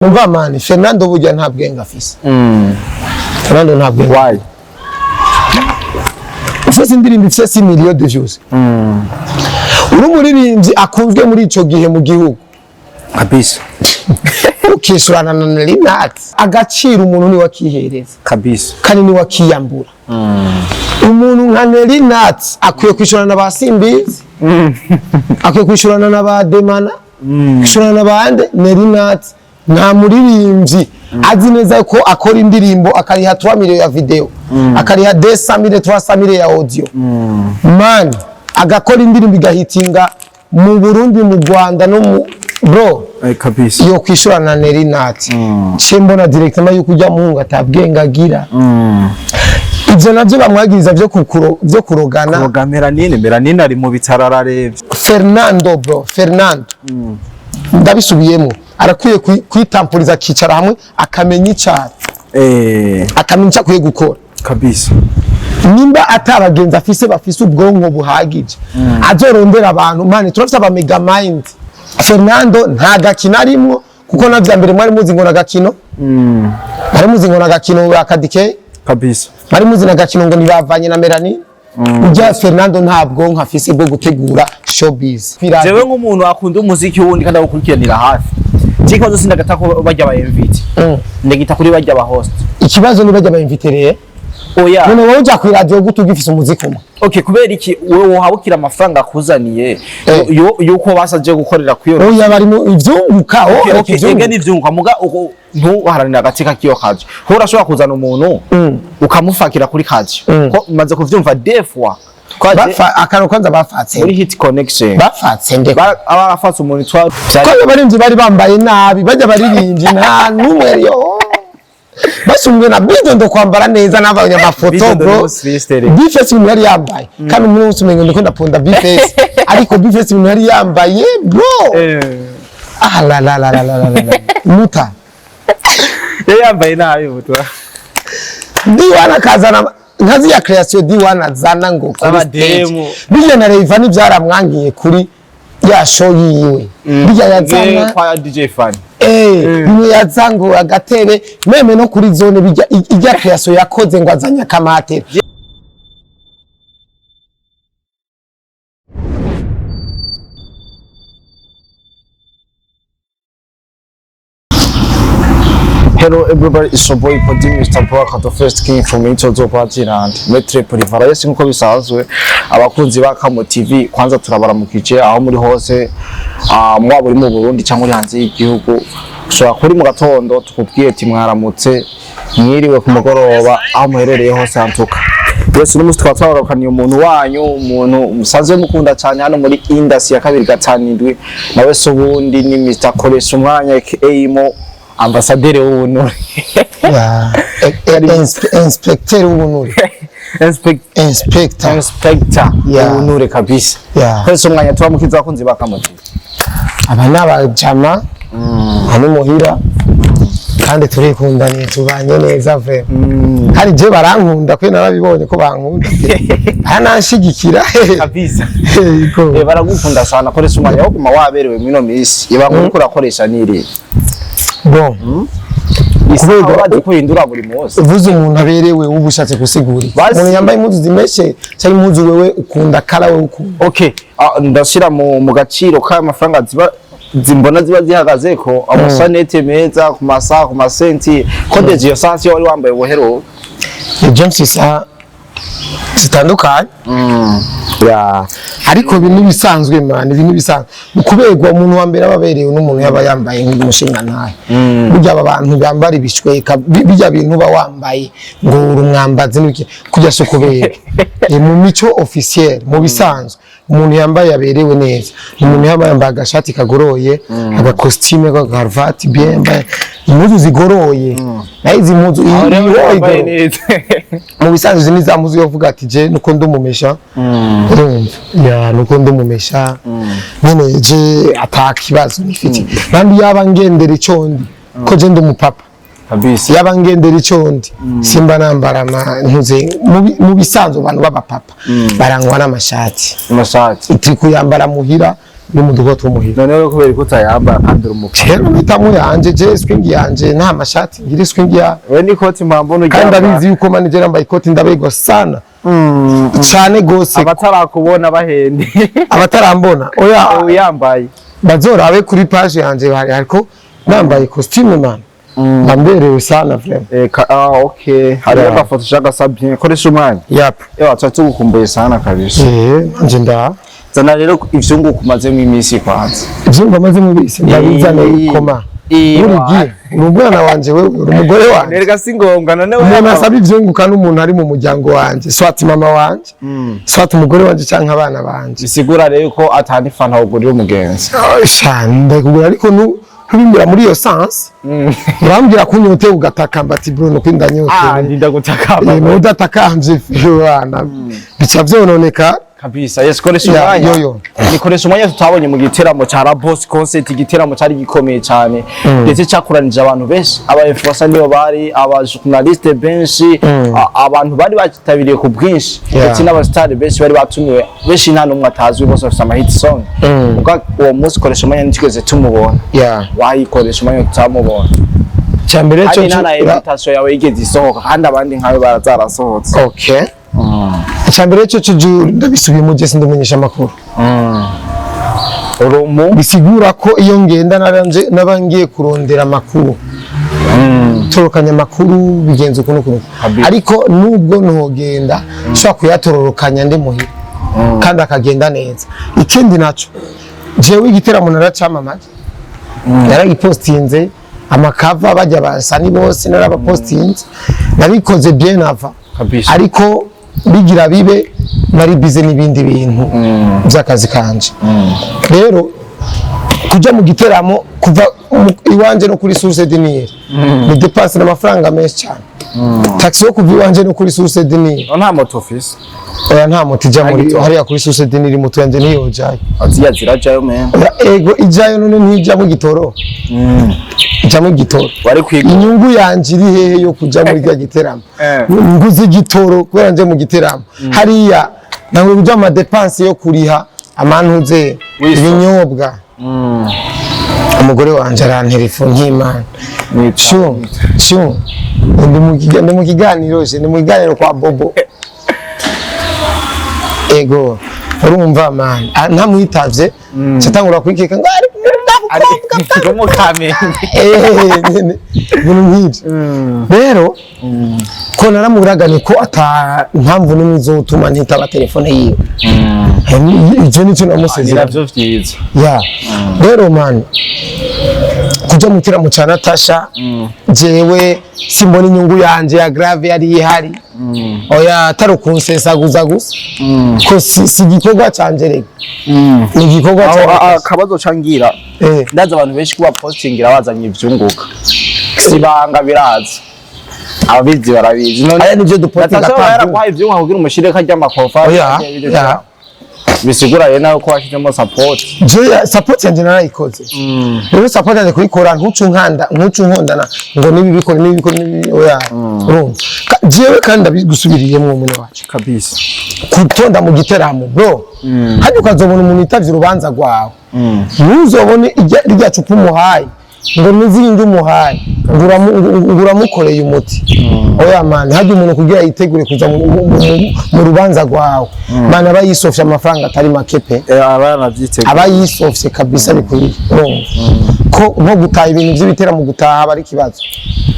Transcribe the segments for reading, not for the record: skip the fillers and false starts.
Umva man, Fernando burya nta bwenge afise. Fernando nta bwenge. Why? Ufise indirimbo ifise 6 millions de views. Uri umuririmbyi akunzwe muri ico gihe mu gihugu. Kabisa. Ukishurana na Linat. Agaciro umuntu niwe akihereza. Kabisa. Kandi niwe akiyambura. Umuntu nka Nelly Nat akwiye kwishurana na ba Simbizi. Akwiye kwishurana na ba Demana. Kwishurana na bande. Nelly Nat nta muririmbyi azi neza ko akora indirimbo akariha 3 millions ya video, akariha 200 mille, 300 mille ya audio. Man, agakora indirimbo igahitinga mu Burundi, mu Rwanda no mu bro. Eh, kabisa. Yo kwishurana na Nelly Nat. Ce mbona directement yuko ujya muhungu atabwenge agira. Ivyo navyo bamwagiriza vyo kurogana. Kuroga Melanine, Melanine ari mu bitaro ararebye. Fernando bro, Fernando. Ndabisubiyemo, arakwiye kwitampuriza akicara hamwe akamenya icari, akamenya icyo akwiye gukora. Kabisa. Nimba atabagenzi afise bafise ubwonko buhagije, azorondera abantu man, turafise aba mega mind. Fernando nta gakino arimwo, kuko na vya mbere mwari muzi ngo nagakino, mwari muzi ngo nagakino akadike. Kabisa. Mwari muzi nagakino ngo ntibavanye na Melanie. Ujya Fernando nta bwonko afise bwo gutegura showbiz. Jewe nk'umuntu akunda umuziki wundi kandi awukurikiranira hafi, je ikibazo sindagata ko barya ba invite, ndagita kuri barya ba host. Ikibazo ni bajya bayinvitereye. Oya. None wowe ujya kw'iradiyo gute ugifise umuziki umwe? Okay, kubera iki wewe wohabukira amafaranga akuzaniye yuko basaje gukorera kuyo? Oya, bari mu ivyunguka. Okay, oh, okay, ege n'ivyunguka muga uko ntuharanira agateka kiyo kaje ho urashobora kuzana umuntu ukamufakira kuri kaje ko maze kuvyumva des fois kwaje. Akantu kwanza bafatse Muri Hit Connection. Bafatse nde? Abafatse umuntu twa Ko abaririmbyi bari bambaye nabi, bajya baririmbyi nta n'umwe yo basumbwe na Bidondo kwambara neza n'abanyamafoto. Bidondo Bro, ni umusirisitere. Bface ibintu yari yambaye, kandi umuntu wese umengo ndiko ndapunda Bface, ariko Bface ibintu yari yambaye bro, ah la la la la la la la muta. Yari yambaye nabi mutwa. D1 akazana nka ziriya creation D1 azana ngo kuri stage. Abademu. Bijya na Rayvanny byaramwangiye kuri ya show yiwe bijya yazana. Kwa DJ Fan. Eh, bimwe yaza ngo agatebe même no kuri zone bijya ijya creation yakoze ngo azanye akamatera. Hello everybody, it's your boy Podi Mr. Parker, the first king from Itozo Partyland, Metre Polivara. Yes, nkuko bisanzwe, abakunzi ba Kamo TV, kwanza turabaramukije aho muri hose, mwaba uri mu Burundi cyangwa uri hanze y'igihugu, ushobora kuri mu gatondo tukubwiye ati mwaramutse, mwiriwe, ku mugoroba, aho muherereye hose hantuka. Yes, uno munsi tukaba twagarukaniye umuntu wanyu, umuntu musanzwe mukunda cyane hano muri industry ya 257, nawe se ubundi ni Mr. Koresha Umwanya aka Mo ambasaderi w'ubuntu. Inspecteur w'ubunure. Inspector. Inspector w'ubunure kabisa. Koresha Umwanya, turamukiza abakunzi ba Kamo TV. Aba ni abajama hano muhira kandi turikundaniye, tubanye neza vraiment, kandi je barankunda kwe, narabibonye ko bankunda, barananshigikira. Kabisa. Yego. Eh, baragukunda sana. Koresha Umwanya wo guma waberewe muri ino minsi, ibanga uriko urakoresha niri? Bon. Isaha bazi ko uhindura buri munsi. Uvuze umuntu aberewe uba ushatse gusigura iki? Basi. Umuntu yambaye impuzu zimeshe cyangwa impuzu wewe ukunda kara wewe ukunda? Okay, ndashira mu gaciro k'amafaranga ziba zimbona ziba zihagaze ko amasanete meza ku masaha, ku masenti ko deje iyo saha siyo wari wambaye ubuhero. Ni James, isaha zitandukanye ya, ariko ibi n'ibisanzwe man, ibi n'ibisanzwe mu kuberwa. Umuntu wa mbere aba aberewe n'umuntu yaba yambaye nk'umushinga ntahe. Burya aba bantu bambara ibishweka, bijya bintu uba wambaye ngo uri umwambazi n'ibiki, kujya si ukubera. Mu mico officiel, mu bisanzwe umuntu yambaye aberewe neza ni umuntu yaba yambaye agashati kagoroye, agakositime, k'agakaruvati bien, yambaye impuzu zigoroye. Naho izi mpuzu iyi Wambaye igoroye neza. mu bisanzwe izi ni za mpuzu yo kuvuga ati je nuko ndi umumesha, urumva ya nuko ndi umumesha nyene, je ata kibazo nifite. Kandi yaba ngendera ico ndi ko je ndi umupapa. Kabisa. Yaba ngendera ico ndi, simba nambara ntuze mu bisanzwe abantu b'abapapa barangwa n'amashati. Amashati. Turi kuyambara muhira. Ni mu dukorwa two muhira. None kubera ko utayambara kandi uri umufana? Rero mpitamo yanje, je swing yanje nta mashati ngira, swing ya We n'ikoti mpambona kandi uryambara. Ndabizi yuko manager yambaye ikoti ndabegwa sana cane gose. Abatarakubona bahende. Abatarambona, oya. Uyambaye. Bazorabe kuri page yanje, hari ariko nambaye costume, man, ndamberewe sana vraiment. Ah, okay, hariyo agafoto ushaka sabye koresha umwanya. Yap. Ewa, tuba tugukumbuye sana kabisa. Eh, nanje nda Zana rero ivyunguka umazemo iminsi kwanza. Ivyumva maze mu bisi ndabizane koma. Buri gihe uri umwana wanje, wewe uri umugore wanje. Nerega si ngombwa none wewe. Umuntu asaba ivyunguka n'umuntu ari mu muryango wanje, soit mama wanje, soit umugore wanje canke abana banje. Bisigura rero ko atandi fanta ugurira umugenzi. Sha, ndakugura, ariko ntubimbwira muri iyo sens. Urambwira ko unyotewe ugatakamba ati: "Bruno, ko ndanyotewe." Ndinda gutakamba. Eh, udatakambye bana bica vyononeka. Kabisa, yes, koresha Ya, umwanya. Yoyo. Nikoresha umwanya tutabonye mu giteramo ca La Boss Concert, igiteramo cari gikomeye cyane ndetse cyakoranije abantu benshi. Aba influencer niyo bari, aba journaliste benshi, abantu bari bakitabiriye ku bwinshi, ndetse n'aba star benshi bari batumiwe benshi, nta n'umwe atazwi, bose bafite ama hit song. Ubwo uwo munsi koresha umwanya ntitwigeze tumubona. Wayikoresha umwanya tutamubona. Cyambere cyo Kandi nta na invitation yawe yigeze isohoka, kandi abandi nkawe barazarasohotse. Okay, icyambere cyo cyo ndabisubiye mu gihe sindumenyesha amakuru. Urumu Bisigura ko iyo ngenda naranje naba ngiye kurondera amakuru, torokanya amakuru, bigenza ukuntu ukuntu. Ariko nubwo ntogenda, nshobora kuyatororokanya ndi muhira kandi akagenda neza. Ikindi naco, jewe igiteramo naracamamaje, naragipostinze amakava bajya basani bose, narabapostinze, nabikoze bien avant. Ariko bigira bibe nari bize n'ibindi bintu by'akazi kanje. Rero kuja mu giteramo kuva iwanje no kuri Source du Nil ni dépense n'amafaranga menshi cyane. Taxi yo kuva iwanje no kuri Source du Nil. Nta moto ufise? Oya, nta moto ija muri Gitoro. hariya kuri Source du Nil, moto yanje ntiyojayo. Aziya zirajayo men. Oya, ego ijayo, none ntijamwo igitoro? Ijamwo igitoro. Wari kwiga. Inyungu yanje iri hehe yo kuja muri rya giteramo? Nguze igitoro kubera nje mu giteramo hariya, ntabwo kuja mu ma dépenses yo kuriha amantuze Wiso. ibinyobwa. Umugore wanje arantelefone nk'Imana: "Shu shu, ndi mu kiganiro je, ndi mu kiganiro kwa Bobo." Ego, urumva man, ntamwitavye catangura kwikeka ngo ari Ari mu Kamenge. Nyene, ibintu nk'ibyo. Rero ko naramuraganye ko ata mpamvu n'imwe izotuma ntitaba telefone yiwe. Ivyo nicyo namusezeranye. Navyo vyiza. Ya, rero man, kuja mu kiramo ca Natasha, jewe simbona inyungu yanje ya grave yari ihari. Oya, atari ukunsesaguza gusa, ko si igikorwa canje rega, ni igikorwa Aho ca Natasha. Akabazo cangira, ndazi abantu benshi kuba postingira bazanye ivyunguka, sibanga biraza, ababizi barabizi. None Aya nivyo dupostinga. Natasha Ata yaraguhaye ivyunguka kugira umushire karya amakofa? Oya ya. Bisigura rero nawe ko washyizemo support. Je support yanje narayikoze. Rero support yanje kuyikora, ntucu nkanda ntucu nkondana ngo nibi bikore, nibi bikore, nibi, oya. Urumva, jewe kandi ndabigusubiriyemwo mwene wacu. Kabisa. Kutonda mu giteramo, bro, hajya ukazobona umuntu yitavye urubanza rwawe, ntuzobone rya cupa umuhaye ngo n'izindi umuhaye ngo uramukoreye umuti. Oya man, hajya umuntu kugira yitegure kuza mu rubanza rwawe, man, aba yisofye amafaranga atari make pe. Abana byiteguye. Aba yisofye kabisa bikwiye. Urumva ko nko gutaha ibintu by'ibiteramo, gutaha aba ari ikibazo.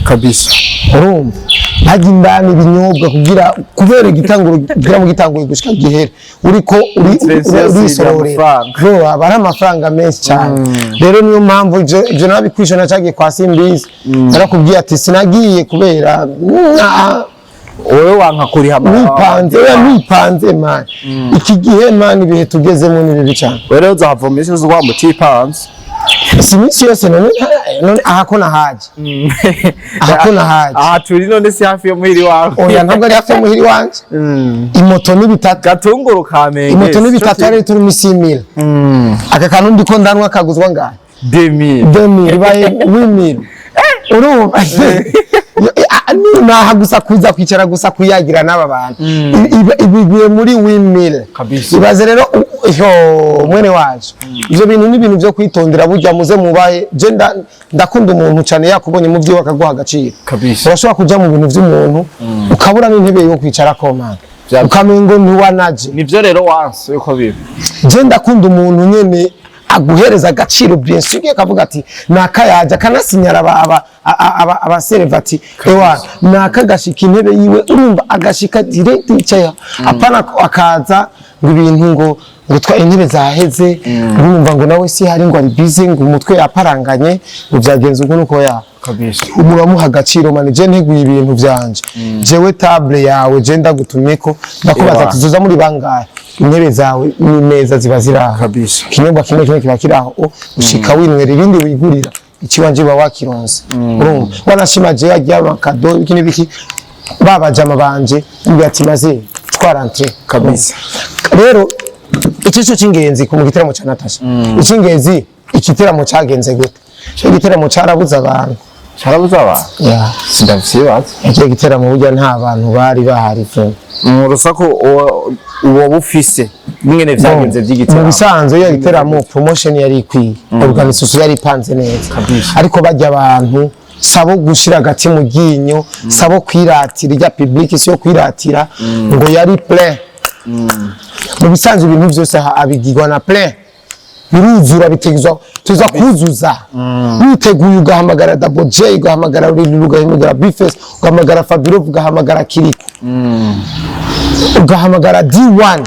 Kabisa. Urumva hajya indani ibinyobwa kugira kubera igitanguro kugira mu gitanguye gushika gihere uriko urisororera. Amafaranga. Bro, aba ari amafaranga menshi cyane. Rero niyo mpamvu ivyo nabikwishe nacagiye kwa Simbizi, narakubwiye ati sinagiye kubera Wowe wanka kuriha nipanze. Oya, nipanze man. Iki gihe man, ibihe tugezemo ni bibi cyane. Wewe rero uzahava mu minsi yose wa mutipanze. Si iminsi yose. None aha ko nahaje, aha ko nahaje. Aha turi none si hafi yo muhiri wawe? Oya, ntabwo ari hafi y'umuhiri wanje. Imoto ni bitatu. Gatunguru Kamenge. Imoto ni bitatu, ari turi misi mille. Aka kantu ndiko ndanwa kaguzwa ngahe? 2000. 2000 ibaye 8000. Urumva naha gusa kuza kwicara gusa kuyagira n'aba bantu ibiguye muri 8000. Kabisa. Ibaze rero Yo mwene wacu, ivyo bintu ni ibintu vyo kwitondera. Burya muze mubahe, je ndakunda umuntu cyane yakubonye mu vyiwe akaguha agaciro. Kabisa. Urashobora kuja mu bintu vy'umuntu ukabura n'intebe yo kwicarako, man, ukamengo ntiwanaje. Nivyo rero wanse yuko biba. Je ndakunda umuntu nyene aguhereza agaciro, bien sûr, akavuga ati nakayaje, akanasinyara abasereva ati ewa naka, agashika intebe yiwe, urumva, agashika direct yicaye, apana ko akaza ngo ibintu ngo twa intebe zaheze, urumva, ngo nawe si hari, ngo ari busy, ngo umutwe yaparanganye, ngo byagenze uko nuko ya. Uramuha agaciro, man. Je nteguye ibintu vyanje, jewe table yawe, je ndagutumyeko, ndakubaza ati tuzoza muri bangahe, intebe zawe n'imeza ziba ziri aho. Ikinyobwa kimwe kimwe kiba kiri aho, ushika winywera, ibindi wigurira, ikiwanje uba wakironse, urumva, wanashima. Je yagiye amakado, ibiki n'ibiki, babajama banje mbwira ati maze twarantre. Rero iki cyo cy'ingenzi ku mu giteramo cya Natasha, icy'ingenzi, igiteramo cyagenze gute? Icyo giteramo cyarabuze abantu. Carabuze abantu? Yeah. Sindavyibaza. Icyo giteramo burya nta bantu bari bahari pe. Mu rusaku uwo bufise mwene vyagenze Mu vy'igiteramo. bisanzwe iyo giteramo promotion yari ikwiye, organisation yari ipanze neza, ariko bajya abantu sabo gushira agati mu ryinyo, sabo kwiratira irya public, si yo kwiratira ngo yari plein. Mu bisanzwe ibintu byose abigirwa na plein, biruzura, bitegezwa tuza kuzuza. Witeguye ugahamagara Double J, ugahamagara Ruriri, ugahamagara Bface, ugahamagara Fabiro, ugahamagara Kiriko, ugahamagara D1,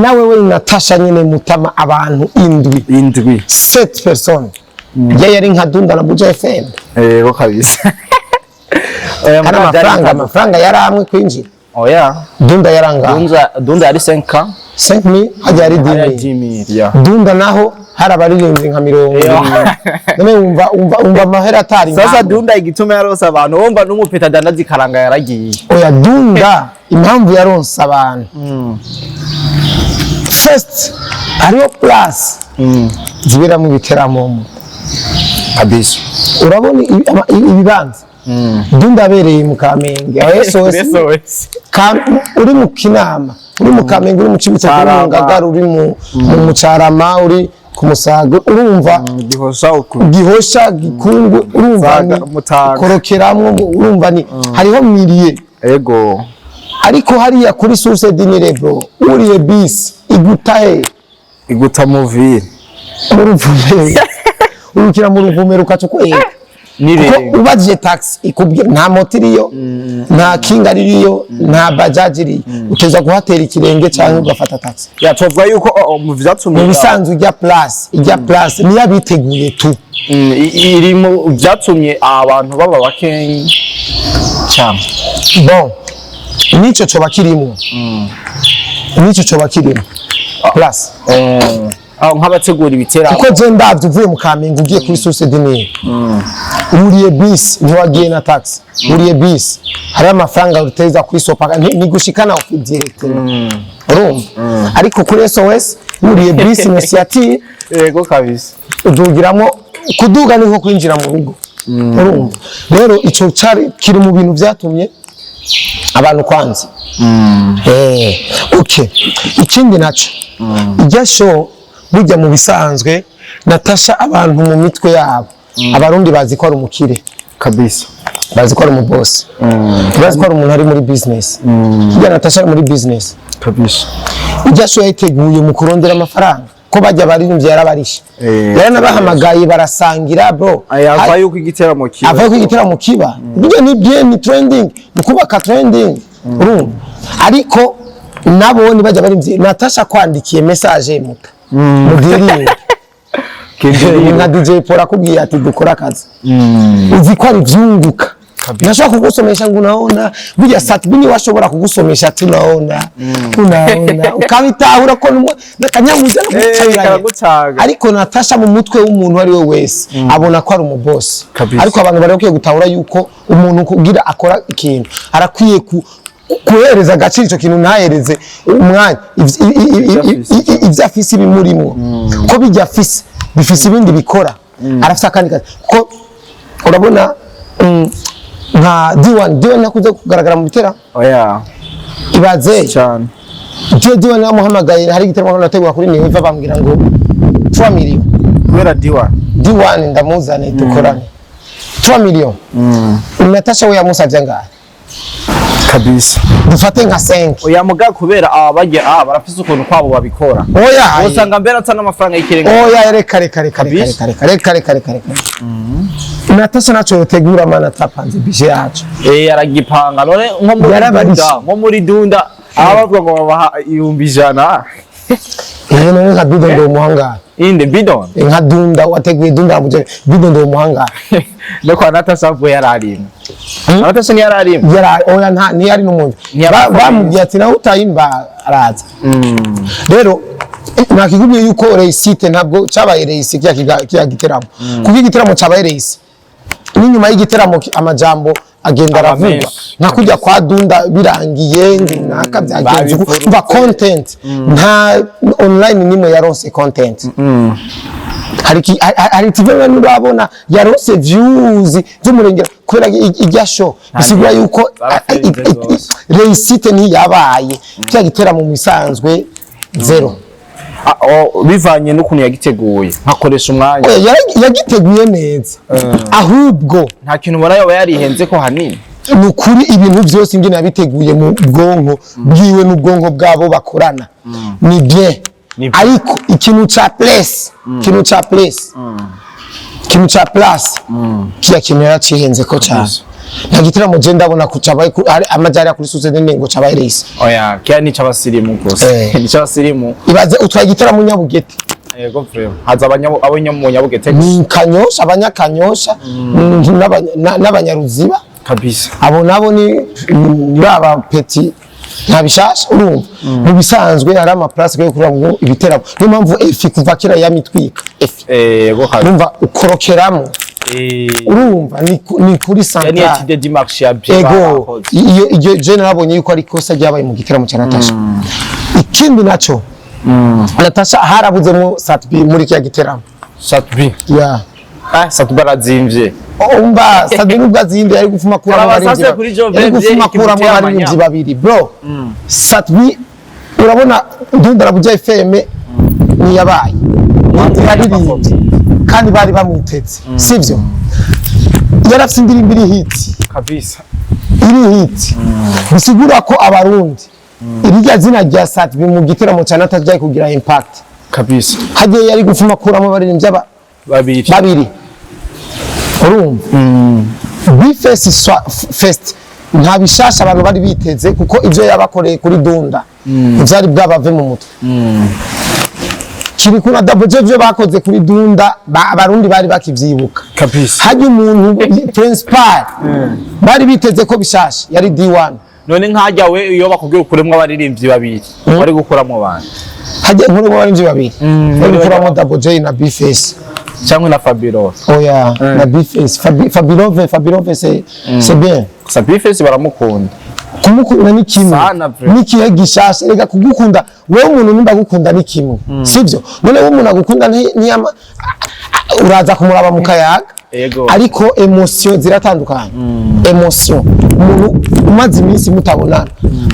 nawe we Natasha nyene, mutama, abantu indwi. Indwi. Sept personnes. Ya yari nka Dunda na Buja FM. Yego kabisa. Oya, Kandi amafaranga yari amwe kwinjira. Oya. Dunda yarangaha? Dunda yari 5K. 5000, hajya yari Hariya 10,000. 10,000, ya. Dunda naho hari abaririmbyi nka 70. None wumva amahera atari Sasa nkamwe. Dunda igituma yarose abantu, wumva n'umupeta adandaza ikaranga yaragiye. Oya, Dunda impamvu yaronse abantu, first hariho place ziberamo ibiteramo. Urabona ibibanza Dunda abereye mu Kamenge, aho SOS. SOS. Uri mu Kinama, uri mu Kamenge, uri mu Cibitoke, uri mu Carama. Ngagara, uri mu Mucarama, uri ku Musaga, urumva, Gihosha uku. Gihosha, Gikungu, urumva, Saga, ni Mutaga. korokeramwo, urumva, ni hariho mirie. Ariko hariya kuri Source du Nil, bro, uriye bisi iguta he? Iguta mu ville. Mu Ruvumera, urukira mu Ruvumera, ukaca ukwega kuko N'irenga. Ubajije taxi ikubwira nta moto iriyo, nta kinga ririyo, nta bajaji iriyo, uteza kuhatera ikirenge cyangwa ugafata taxi. Ya, tuvuga yuko mu vyatumye Mu bisanzwe ijya place niyo abiteguye tu. Iri mu vyatumye abantu baba bakenyi cyane. Bon, nico coba kirimo, nico coba kirimo place. Aho nk'abategura ibiteramo. Kuko je ndavye, uvuye mu Kamenge ugiye kuri Source du Nil, uriye bisi, ntiwagiye na taxi, uriye bisi, hariho amafaranga uteza kwisopa ntigushikana direct, urumva. Ariko kuri SOS uriye bisi initiative, Yego kabisa. udugiramo, kuduga ni nko kwinjira mu rugo, urumva. Rero ico cari kiri mu bintu vyatumye abantu kwanza. Okay, ikindi naco, ijya show burya mu bisanzwe Natasha, abantu mu mitwe yabo, Abarundi bazi ko ari umukire. Bazi ko ari umubosi, bazi ko ari umuntu ari muri business. Burya Natasha ari muri business. Ijya show yayiteguye mu kurondera amafaranga, ko bajya baririmbyi yarabarishe, yaranabahamagaye barasangira, bro. Ava yuko igiteramo kiba. Ava ko igiteramo kiba, burya ni bien, ni trending, mu kubaka trending, urumva. Ariko nabo bajya baririmbyi, Natasha kwandikiye message muta mudiringe, ni nka DJ Paul akubwiye ati dukora akazi, uzi ko ari vyunguka. Nashobora kugusomesha ngo unaona, burya Sat-B niwe ashobora kugusomesha ati unaona, unaona, ukabitahura ko n'akanyamuza no kugucabiranya. Karagucaga. Ariko Natasha mu mutwe w'umuntu uwo ari we wese abona ko ari umubosi. Ariko abantu bari bakwiye gutahura yuko umuntu kugira akora ikintu arakwiye guhereza agaciro ico kintu, ntahereze umwanya ivyo afise ibimurimwo, ko bijya afise bifise ibindi bikora, arafise akandi kazi. Kuko urabona, nka D1, D1 nakunze kugaragara mu bitera. Oya. Ibaze Cyane. D1. Je D1 namuhamagaye, hari igitaramo nategura kuri Niva, bambwira ngo 3 million. Kubera D1. D1 ndamuzane dukorane, 3 million. Natasha we yamusavye angahe? Kabisa. Dufate nka 5. Oya, muga kubera aba bajya barafise ukuntu kwabo babikora. Oya. Usanga mbere ata n'amafaranga y'ikirenga. Oya, reka, reka, reka, reka. Kabisa. Reka, reka, reka, reka, reka. Natasha naco yotegura mana atapanze budget yacu. Eh, aragipanga. None nko muri Yarabarishe. Dunda, nko muri Dunda aba bavuga ngo babaha 100,000. Eh, none nka Bido ndo umuhangara? Inde Bidon? Nka Dunda, wateguye Dunda muje, Bido ndo umuhangara? No kwa Natasha ubwo yararimwe. Natasha ntiyararimwe. Yara, oya, nta ntiyari n'umuntu. Ntiyari. Bamubwiye ati nawe utayimba araza. Rero nakikubwiye yuko réussite ntabwo cyabaye réussi kiya giteramo, kuko igiteramo cyabaye réussi n'inyuma y'igiteramo amajambo agenda Aba aravugwa. menshi. Nka kujya kwa Dunda birangiye ngo naka byagenze uku. Babivurutse. Umva, content nta online nimwe yaronse content. Hari TV nurabona yaronse views z'umurengera kubera irya show, bisigura yuko Zaraferinze zose. réussite ntiyabaye cya giteramo mu isanzwe zéro. Ah, oh, bivanye n'ukuntu yagiteguye nkakoresha umwanya. Oya, yagiteguye neza ahubwo. Nta kintu ubona yoba yarihenze ko hanini. Ni ukuri, ibintu byose ingene yabiteguye mu bwonko bwiwe n'ubwonko bwabo bakorana ni bien. Ni bien. Ariko ikintu ca place, ikintu ca place, ikintu ca place, kiya kintu yaracihenze ko cyane. Nta gitaramo je ndabona ko cabaye hari amajari kuri suze nene ngo cabaye réussi. Oya, kiya ni c'abasirimu gusa. Eh. Ni c'abasirimu. Ibaze utwaye igitaramo Nyabugete. Yego, vraiment haza abanya mu Nyabugete. Ni Kanyosha, abanyakanyosha n'abanyaruziba. Kabisa. Abo nabo ni baba petit, nta bishasha. Urumva, mu bisanzwe hari ama place yo kugira ngo ibiteramo, niyo mpamvu efi kuva kera yamitwika efi. Yego kabisa. Urumva ukorokeramo. Urumva ni kuri Yani central. étude du marché ya bien. Ego, iyo je narabonye yuko ari ikosa ryabaye mu giteramo cya Natasha. Ikindi naco, Natasha harabuzemo Sat-B muri kya giteramo. Sat-B? Yeah. Ah, Sat-B arazimvye. Umva, Sat-B nubwo azimvye ari gufuma kuramo Arabasase abaririmbyi kuri Joe ari Bemvye, gufuma kuramo ikimutera abaririmbyi amanya. babiri, bro. Sat-B, urabona Ndunda Rabuja FM niyabaye yararirimbye kandi bari bamwiteze, sivyo? Yarafite indirimbo iri hit. Kabisa. Iri hit, bisigura ko abarundi irya zina rya Sat-B mu giteramo cya Natasha ryari kugira impact. Kabisa. Hagiye yari gufuma kuramo abaririmbyi aba Babiri. Babiri. Urumva, B-Face Fest nta bishasha abantu bari biteze, kuko ibyo yabakoreye kuri Dunda ntibyari bwabave mu mutwe. Kirikou na Double J, byo bakoze kuri Dunda abarundi bari bakivyibuka. Kabisa. Hajya umuntu principal bari biteze ko bishasha yari D1. None nkajya we, iyo bakubwiye ukuremwo abaririmbyi babiri, wari gukuramwo abantu? Hajya nkuru mu baririmbyi babiri, bari gukuramo Double J na B-Face. Cyangwa na Fabiro? Oya, na B-Face. Fabirove, Fabirove, c'est bien. Gusa B-Face baramukunda. Kumukunda ni kimwe. Sana vrai. N'ikihe gishasha reka kugukunda wewe? Umuntu nimba agukunda ni kimwe, sivyo? None wewe umuntu agukunda ntiyama uraza kumuraba mu kayaga. Ego. Ariko émotion ziratandukanye. Émotion, umuntu umaze iminsi mutabonana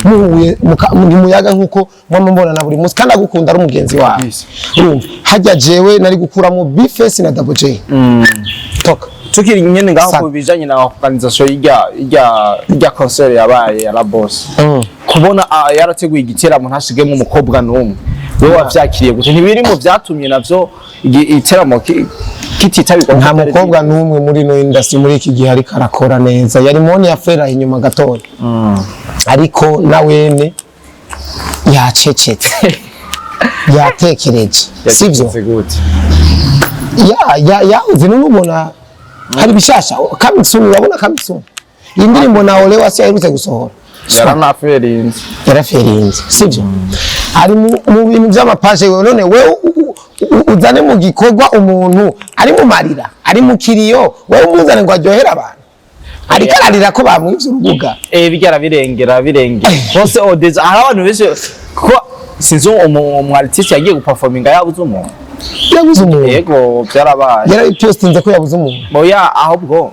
muhuye ntimuyaga nkuko mwama mubonana buri munsi, kandi agukunda ari umugenzi wawe. Urumva, hajya jewe nari gukuramo B-Face na Double J toka. Tukiri nyene ngaho Sa- ku bijanye na organisation y'irya concert yabaye ya La Boss, kubona yarateguye igiteramo ntashigemo umukobwa n'umwe, wowe wavyakiriye gute? Ntibiri mu vyatumye navyo igiteramo kititabirwa? Nta mukobwa n'umwe muri ino industry muri iki gihe ariko arakora neza. Yari Moni ya Fera inyuma gatoya, ariko nawene yacecetse, yatekereje, sivyo? Yacecetse gute? Ya ya yahoze. None ubona hari bishasha coming soon? Urabona coming soon iyi ndirimbo na Olewa si aherutse gusohora? Yaranaferinze. Yaraferinze, sivyo? Ari mu bintu by'amapaje. Wewe none wewe uzane mu gikorwa umuntu ari mu marira, ari mu kiriyo, wewe umuzane ngo aryohere abantu, ariko ararira ko bamwivye urubuga. Eh, bijya birengera birengera hose odeza. Hari abantu benshi ko sinzi umu artiste yagiye guperforminga yabuze umuntu. Yabuze umuntu? Yego, byarabaye. Yarabipostinze ko yabuze umuntu? Oya, ahubwo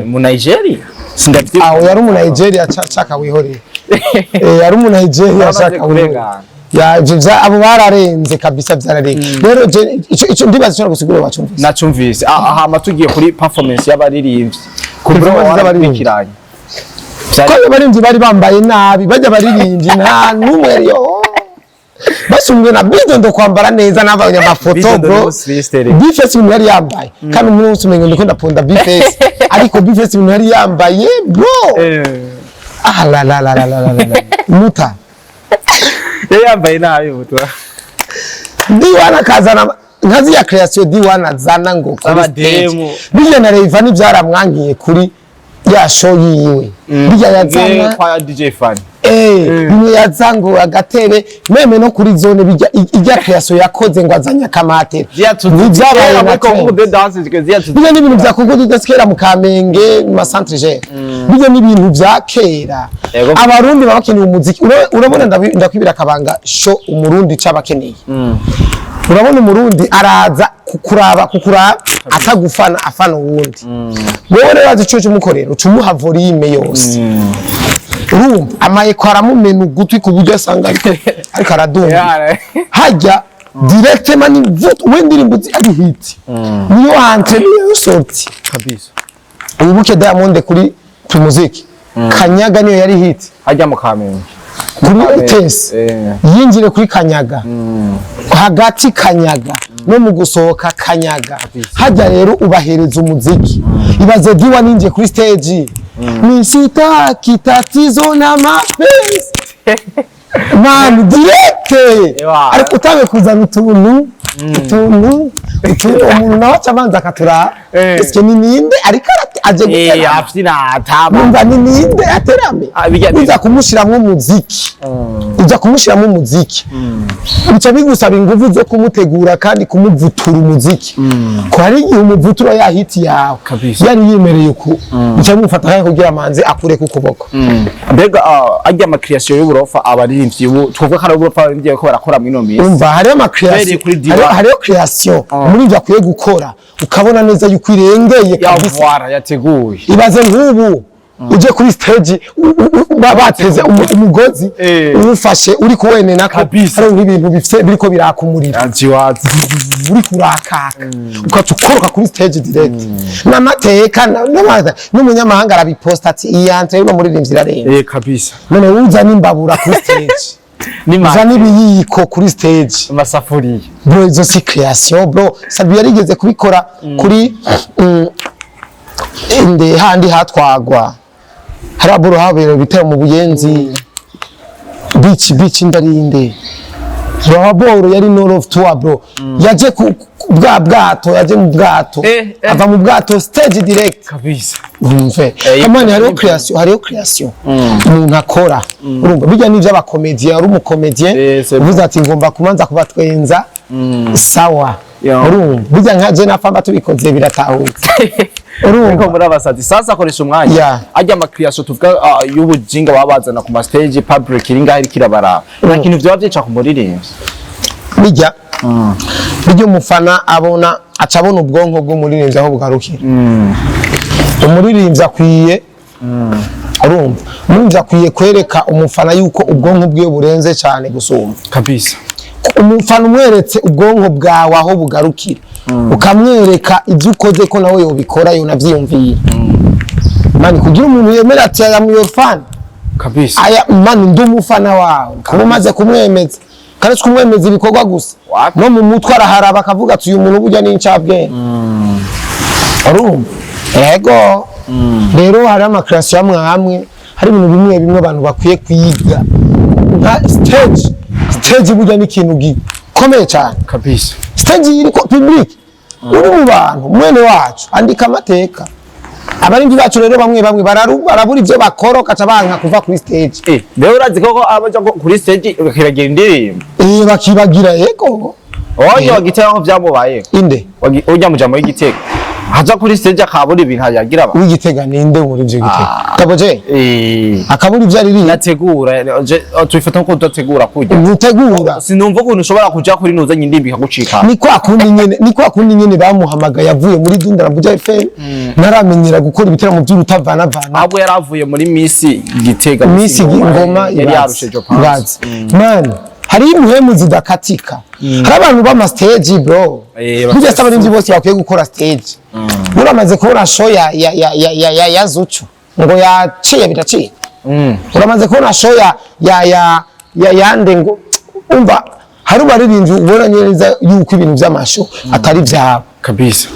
mu Nigeria sindavyibuka. Aho yari umu Nigeria, shaka wihorere. Eh, yari umu Nigeria. Yaramaze Shaka wihorere. kurengana. Ya, ivyo abo bararenze kabisa, vyararenze. Rero je ico ndibaza ishobora gusigura bacumvise. Nacumvise. Hama tugiye kuri performance y'abaririmbyi, kuri Performance z'abaririmbyi. warakurikiranye? Ko abaririmbyi bari bambaye nabi, bajya baririmbyi nta n'umwe yo basumbwe na Bidondo kwambara neza n'abanyamafoto. Bidondo Bro, ni Sister. B-Face ibintu yari yambaye, kandi umuntu wese umengo ndiko ndaponda B-Face, ariko B-Face ibintu yari yambaye, bro, ah la la la la la la la, muta. Yari yambaye nabi mutwa. D1 akazana nka ziriya création D1 azana ngo kuri stage. Z'abademu. Bijya na Rayvanny nivyaramwangiye kuri ya show yiwe, bijya yazana kwa DJ Fan. Bimwe yaza ngo agatebe même no kuri zone, bijya ijya création yakoze ngo azanye akamatera, ntibyabaye na muri concours trend. de danse ziyatuze. Bijya n'ibintu vya concours de kera mu Kamenge, mu ma centre jeune, bijya n'ibintu vya kera. Abarundi baba bakeneye umuziki. Urabona, ndakwibira akabanga, show umurundi c'abakeneye. Urabona, umurundi araza kukuraba atagufana, afana uwundi. Wowe rero azi ico umukorera, uca umuha volume yose. Urumva amayeko aramumena ugutwi ku buryo asanga ariko aradumba hajya directement, ni vote we, indirimbo ari hit, niyo entrée niyo sortie. Kabisa. Wibuke Diamond kuri Primusic, Kanyaga niyo yari hit. Hajya mu Kamenge. Kuri Otesi. Yinjire kuri Kanyaga, hagati Kanyaga no mu gusohoka Kanyaga. Hajya rero ubahereza umuziki. Ibaze Diwa ninjiye kuri stage, misitaki tatizo na mapenzi, man, direct. Ewa. Ariko utange kuzana utuntu utuntu utuntu, umuntu nawe aca abanza akatura. Eske ni ninde ariko aje guterama? Afina ataba. Numva ni ninde aterame? Ah, Uza kumushiramwo umuziki, uza kumushiramwo umuziki, bica bigusaba ingufu zo kumutegura kandi kumuvutura umuziki, ko hari igihe umuvutura ya hit yawe Kabisa. yari yemereye ku bica bimufata kandi kugira amanze akure ku kuboko. Mbega arya ama création y'uburofa abaririmbyi ubu twovuga ko ari uburofa abaririmbyi bariko barakora mw'ino minsi? Umva, hariho ama Uhereye création kuri Diwa. hariho création muri ibyo akwiye gukora, ukabona neza yuko irengeye kabisa. Yavwara yateguye. Ibaze nk'ubu uje kuri stage, bateze umugozi, uwufashe uri kuwenenako. Kabisa. Hariho nk'ibintu bifise biriko biraka umuriro, Ajiwazi. uri kurakaka, ukaca ukoroka kuri stage direct n'amateka n'umunyamahanga arabiposta ati iyi entrée y'uno muririmbyi irarenze. Kabisa. None uzana imbabura kuri stage, uzana ibiyiko kuri stage, amasafuriya. Bro, izo si création, bro. Sabi yarigeze kubikora kuri inde handi hatwagwa hariya, bro, habera ibitero mu Buyenzi beach, beach ndarinde, bro. Bro, yari no love tour, bro. Yaje ku bwa bwato, yaje mu bwato, ava mu bwato stage direct. Kabisa. Umve, kamani, hariho création, hariho création umuntu akora. Urumva, bijya n'ivyo abacomédien, ari umucomédien C'est uvuze ati ngomba kubanza kubatwenza, sawa. Urumva, bijya nka je na Famba tubikoze biratahutse. Ariko Urumva muri abasazi sasa akoresha umwanya. Ajya ama création tuvuga y'ubujinga baba bazana ku ma stage public iri ngaho iriko irabaraba, nta kintu vyoba vyica ku muririmbyi? Bijya umufana abona, aca abona ubwonko bw'umuririmbyi aho bugarukira. Umuririmbyi akwiye, urumva, umuririmbyi akwiye kwereka umufana yuko ubwonko bwiwe burenze cyane gusumba. Kabisa. Umufana umweretse ubwonko bwawe aho bugarukira, ukamwereka ibyo ukoze ko nawe yobikora, yonavyiyumviye, man, kugira umuntu yemera ati aya mu your fan. Kabisa. Aya, man, ndi umufana wawe. Kuba umaze kumwemeza, kandi si kumwemeza ibikorwa gusa, Wapi? no mu mutwe araharaba akavuga ati uyu muntu burya ni incabwenge. Urumva, yego, rero hari ama création amwe amwe, hari ibintu bimwe bimwe abantu bakwiye kwiga, nka stage. Stage burya ni ikintu gikomeye cyane. Kabisa. Stage iriko public, uri mu bantu, mwene wacu, andika amateka. Abarinzi bacu rero bamwe bamwe barabura ivyo bakora, ukaca banka kuva kuri stage. Mbega urazi koko abaja kuri stage bakibagira indirimbo? Bakibagira, yego. Oya, wagitega nko vyamubaye. Inde? Urya mujamo w'Igitega aja kuri stage akabura ibintu yagira aba. W'Igitega ninde muri ivyo Gitega? Kaboje? Akabura ivyo aririmba. Nategura tubifata nko kudategura kurya. Ntutegura. Sinumva ukuntu ushobora kuja kuri nuzanye indirimbo ikagucika. Ni kwa kundi nyene bamuhamagaye avuye muri Dundara Buja FM, ntaramenyera gukora ibiteramo by'urutavanavana. Ahubwo yari avuye muri Miss Gitega. Miss Ngoma. Yari yarushe Japan. Ibaze, man. Hariho impwemu zidakatika, hari abantu b'ama stage, bro. Bafise Burya se abarinzi bose bakwiye gukora stage? Uramaze kubona show ya Zucu ngo yaciye biraciye? Uramaze kubona show ya yande ngo umva? Hari abaririmbyi ubona neza yuko ibintu by'ama show atari byabo.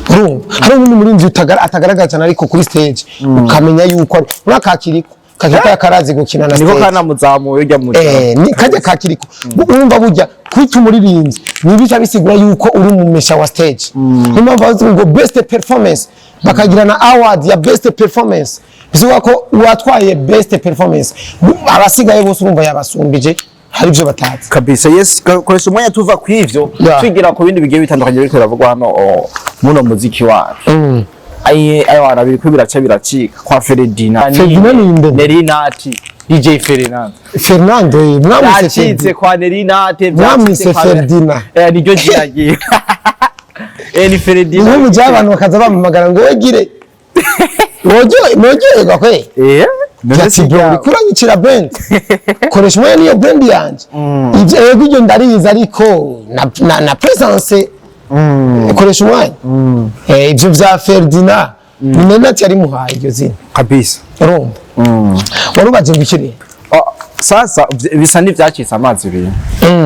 Urumva, hari ubundi muririmbyi atagaragara cyane, ariko kuri stage ukamenya yuko ari uriya kakiriko kakiriko yakarazi gukina na Niko stage. Kanamuzamuye ujya mu Ni kajya kakiriko. Urumva, burya kwita umuririmbyi ntibica bisigura yuko uri umumesha wa stage. Niyo mpamvu bavuga ngo best performance, bakagira na award ya best performance, bisigura ko uwatwaye best performance abasigaye bose urumva yabasumbije, hari ibyo batazi. Kabisa, yes. Koresha umwanya tuva ku ivyo, twigira ku bindi bigiye bitandukanye biriko biravugwa hano, muno muziki wacu. Aye ayo wana biriko biraca biracika kwa Ferdinand. Ferdinand ni nde? Nerinati, DJ Ferdinand. Fernando, mwamwise Byacitse Ferdinand. kwa Nerinati. Mwamwise Ferdinand. Niryo jina ryiwe, ni Ferdinand. Nk'ubu jya abantu bakaza bampamagara ngo wegire nogyoherwa kwe. Ati bro, uriko uranyicira brand, koresha umwanya, niyo brand yanje. Ibyo yego, ibyo ndarizi, ariko na presence, koresha umwanya. Ibyo bya Ferdinand ni Nenati yari muhaye iryo zina. Urumva, wari ubaje ngo ikiri Oh, sasa bisa n'ivyacitse amazi ibintu.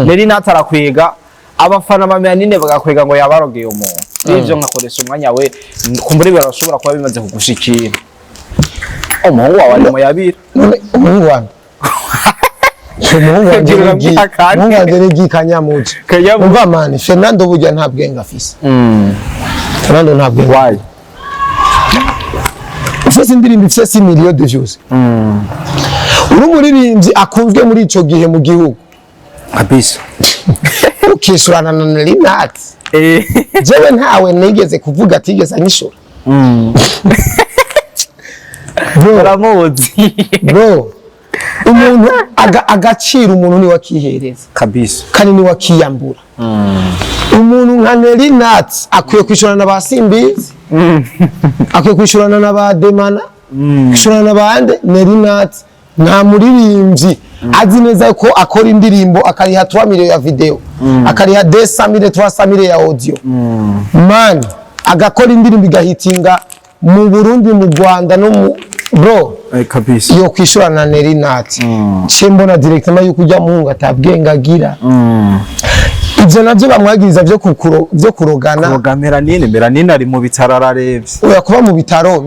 Nerinati arakwega abafana ba Melanine, bagakwega ngo yabarogeye umuntu. N'ivyo nkakoresha umwanya we, kumbure birashobora kuba bimaze kugushikira. Umuhungu wawe ari mu yabira. None umuhungu wanjye, umuhungu wanjye Kugira ni ngo umuhungu wanjye ni Gi Kanyamuje. Kanyamuje. Umva man, Fernando burya nta bwenge afise. Fernando nta bwenge. Why? Ufise indirimbo ifise 6 millions de views, uri umuririmbyi akunzwe muri ico gihe mu gihugu, ukishurana na Rinat. Jewe ntawe nigeze kuvuga atigeze anyishura, bro. Uramuzi. Bro, umuntu agaciro umuntu niwe akihereza kandi niwe akiyambura. Umuntu nka Nelly Nat akwiye kwishurana na ba Simbizi, akwiye kwishurana na ba Demana, kwishurana na bande? Nelly Nat nta muririmbyi azi neza ko akora indirimbo akariha 3 millions ya video, akariha 200 mille, 300 mille ya audio, man, agakora indirimbo igahitinga mu Burundi, mu Rwanda no mu, bro, iyo kwishurana na Nelly Nat, ce mbona directement yuko ujya muhungu atabwenge agira. Ivyo navyo bamwagiriza vyo kurogana. Kuroga Melanine, Melanine ari mu bitaro ararevye. Oya, kuba mu bitaro,